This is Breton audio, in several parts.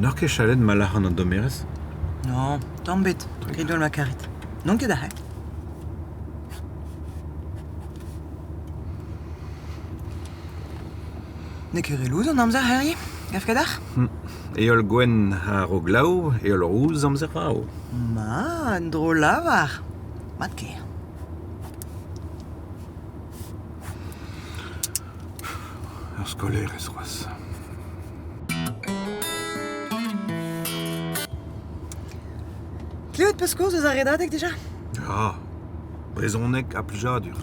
N'oc'h ket chalet ma lâran an dommerez? Non, tamm bet. Grit ma karit. N'on ket aze. N'eo ket re lous an amzer hiziv, gav ket deoc'h? Heol gwenn a-raok glav, heol rous amzer vrav. Ma, un dro lavar. Mat-kaer. Ur skolaerez c'hoazh. Klevet 'peus kaoz eus ar Redadeg dija? Ya, brezhoneg ha plijadur.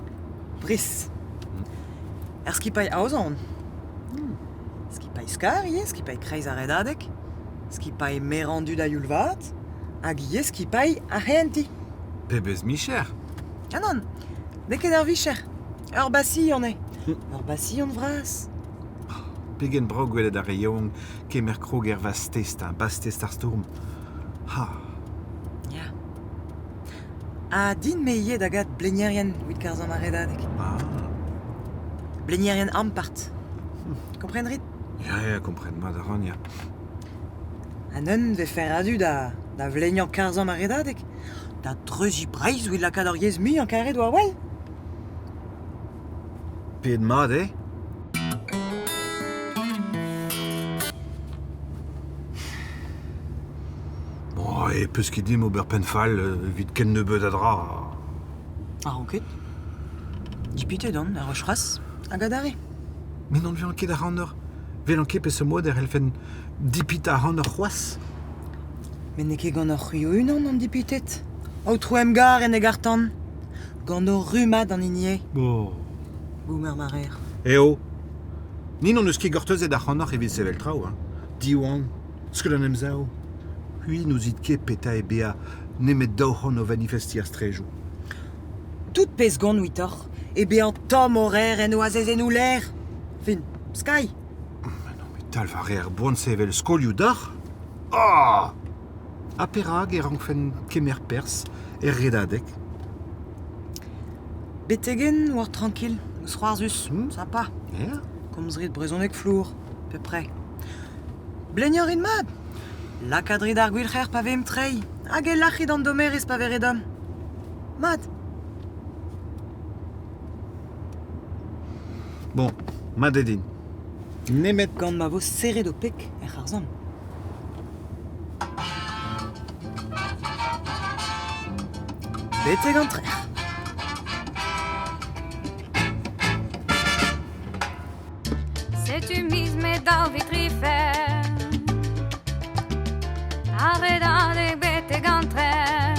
Bris. Er skipailh aozañ on. Skipailh skar ivez, skipailh kreiz ar Redadeg, skipailh merañ an dud a-youl vat, hag ivez skipailh ar c'hehentiñ. Pebezh micher! Ah nann, n'eo ket ur vicher. Ur basion eo. Ur basion vras. Pegen brav gwelet ar re yaouank kemer krog er vastez, bastez ar stourm. Ha. Ya. Ha din-me ivez da gad blenierien evit karzhañ ma redadeg. Ah. Blenierien ampart. Kompren 'rit? Ya, ya, kompren mat a ran, ya. Ha neuze 'vefe a-du da, da vleniañ karzhañ ma redadeg? Da dreuziñ Breizh evit lakaat hor yezh muiañ-karet war wel? Pet mat eo? Bon, e peus ket dimp ober penn fall evit ken nebeut a dra. A-raok ket. Dipitet on, ar wech c'hoazh, hag adarre. Met n'anvean ket ac'hanoc'h. 'Welan ket peseurt mod e c'hellfen dipitañ ac'hanoc'h c'hoazh. Met n'eo ket ganeoc'h-c'hwi ho-unan on dipitet. Aotrou Emgar en e garr-tan. Gant ho rummad an hini eo. Bon. Boomer Marer. Eo. Ni n'hon eus ket gortozet ac'hanoc'h evit sevel traoù. Hein. Diwan, skeul an emsav. C'hwi n'ouzit ket petra eo bezañ nemet 200 o vanifestiñ er straejoù. Tout pezh gant ouitoc'h eo bezañ tomm horaire en o azezennoù ler. Fin, Sky. Non, mais talv a reer boan sevel skolioù deoc'h Ah Ha perak e rankfen kemer perzh er redadeg? Betegen oar trankil, mousc'hoarzhus, sympa. Ya. Komz 'rit brezhoneg flour, peu près. Bleniañ 'rit mat. Lakaat 'rit ar gwilc'her pa vez em treiñ, hag e lac'hit an dommerez pa vez re domm. Mat. Bon, mat eo din. Nemet Gant ma vo serret ho peg er c'harzhan. Betek an trec'h. Setu miz Mae 2023 Ar redadeg betek an tren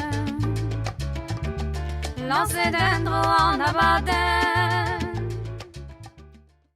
Lañset en-dro an abadenn.